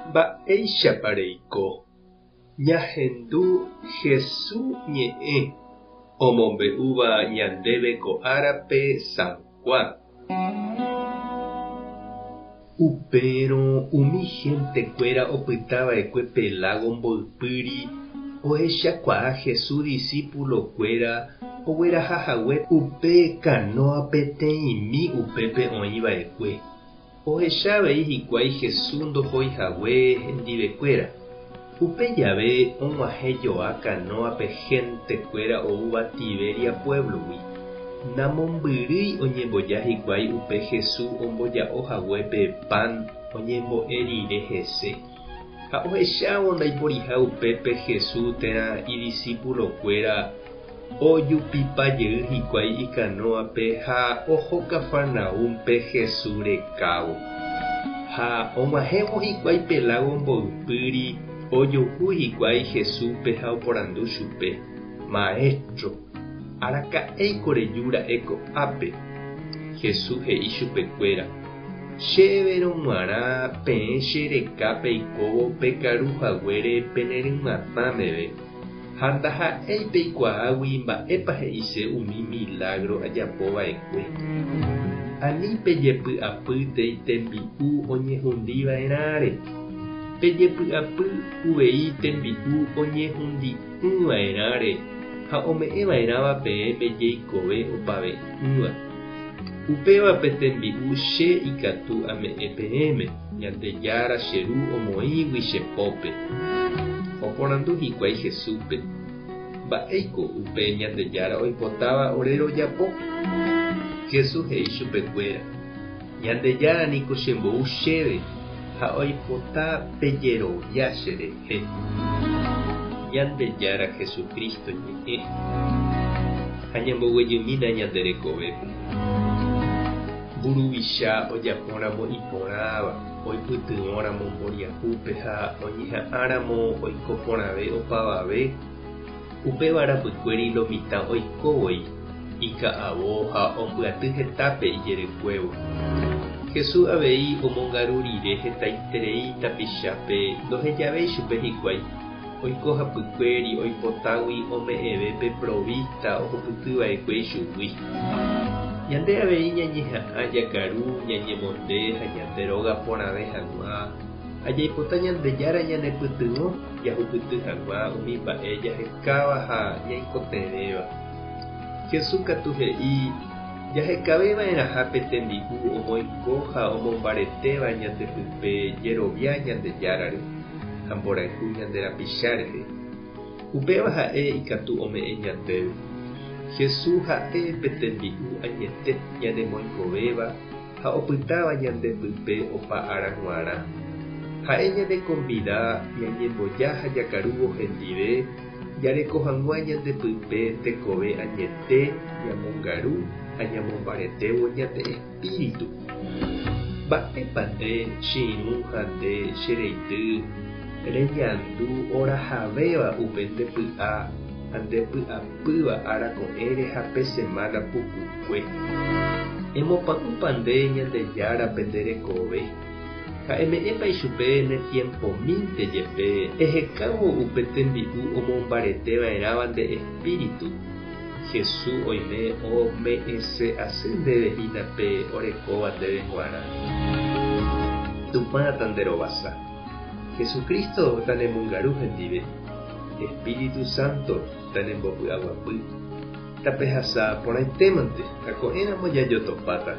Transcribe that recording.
Mba'éichapa reiko ñahendu Hesu ñe'ẽ omombe'úva ñandéve ko árape San Juan? Upérõ umi hentekuéra opytava'ekue pe lágo mboypýri ohechakuaa Jesús disípulokuéra ogueraha hague upe kanóa peteĩmi upépe oĩva'ekue. Ohecha avei hikuái Jesús ndohói hague hendivekuéra. Upe jave og̃uahẽ joa kanóape héntekuéra oúva Tiberia puévlogui. Namombyrýi oñemboja hikuái upe Jesús omboja'o haguépe pan oñembo'e rire hese. Ha ohechávo ndaiporiha upépe Jesús térã idisipulokuéra, ojupipa jey hikuái ikanóape ha oho Cafarnaúmpe Jesús rekávo. Ha og̃uahẽvo hikuái pe lágo mboypýri, ojuhu hikuái Jesúspe ha oporandu chupe, Maéstro, araka'éiko reju ra'e ko'ápe? Jesús he'i chupekuéra, Chéverõ g̃uarã peẽ che reka peikóvo pekaru haguére pene rymatã meve, ha ndaha'éi peikuaágui mba'épa he'ise umi milágro ajapo va'ekue. Ani pejepy'apýtei tembi'u oñehundi va'erãre, pejepy'apy uvei tembi'u oñehundi'ỹ va'erãre ha ome'ẽ va'erãva peẽme jeikove opave'ỹva. Upéva pe tembi'u che ikatu ame'ẽ peẽme, Ñandejára che Ru omoĩgui che pópe. Oporandu hikuái Jesúspe, Mba'éiko upe Ñandejára oipotáva ore rojapo? Jesús he'i chupekuéra, Ñandejára niko chembou chéve ha oipota pejerovia cherehe. Ñandejára Jesucristo ñe'ẽ ha ñamboguejymína ñande rekovépe. Mburuvicha ojapóramo iporãva, oipytyvõramo mboriahúpe ha oñeha'ãramo oiko porãve opavave, upéva rapykuéri lo mitã oiko voi, ika'avo ha ombyaty hetápe ijerekuévo. Jesús avei omongaru rire hetaiterei tapichápe ndohejavéi chupe hikuái, oiko hapykuéri oipotágui ome'ẽve pe provísta ohupytyva'ekue ichugui. Ñande avei ñañeha'ã jakaru, ñañemonde ha ñande róga porãve hag̃ua, ha jaipota Ñandejára ñanepytyvõ jahupyty hag̃ua umi mba'e jahekáva ha ñaikotevẽva. Jesús katu he'i jahekaveva'erãha pe tembi'u omoingo ha omombaretéva ñandepype jerovia Ñandejárare ha mborayhu ñande rapicha rehe. Upéva ha'e ikatu ome'ẽ ñandéve. Jesús ha'e pe tembi'u añete ñanemoingovéva ha opytáva ñande pype opa ára g̃uarã. Ha'e ñanekombida ñañemboja ha jakarúvo hendive jareko hag̃ua ñande pype tekove añete ñamongaru ha ñamombaretévo ñande espíritu. Mba'épa nde che irũ ha nde che reity reñandu orahavéva upe nde py'a ha nde py'apýva ára ko'ẽre ha pe semána pukukue? Emopa'ũpa nde Ñandejárape nde rekove ha eme'ẽpa ichupe ne tiempomínte jepe ehekávo upe tembi'u omombarete va'erãva nde espíritu? Jesús oime ome'ẽse asy ndéve hína pe orekóva ndéve g̃uarã. Tupã tanderovasa. Jesucristo tanemongaru hendive. Espíritu Santo tanembopy'aguapy. Tapehasa porãitémante ha ko'ẽramo jajotopáta.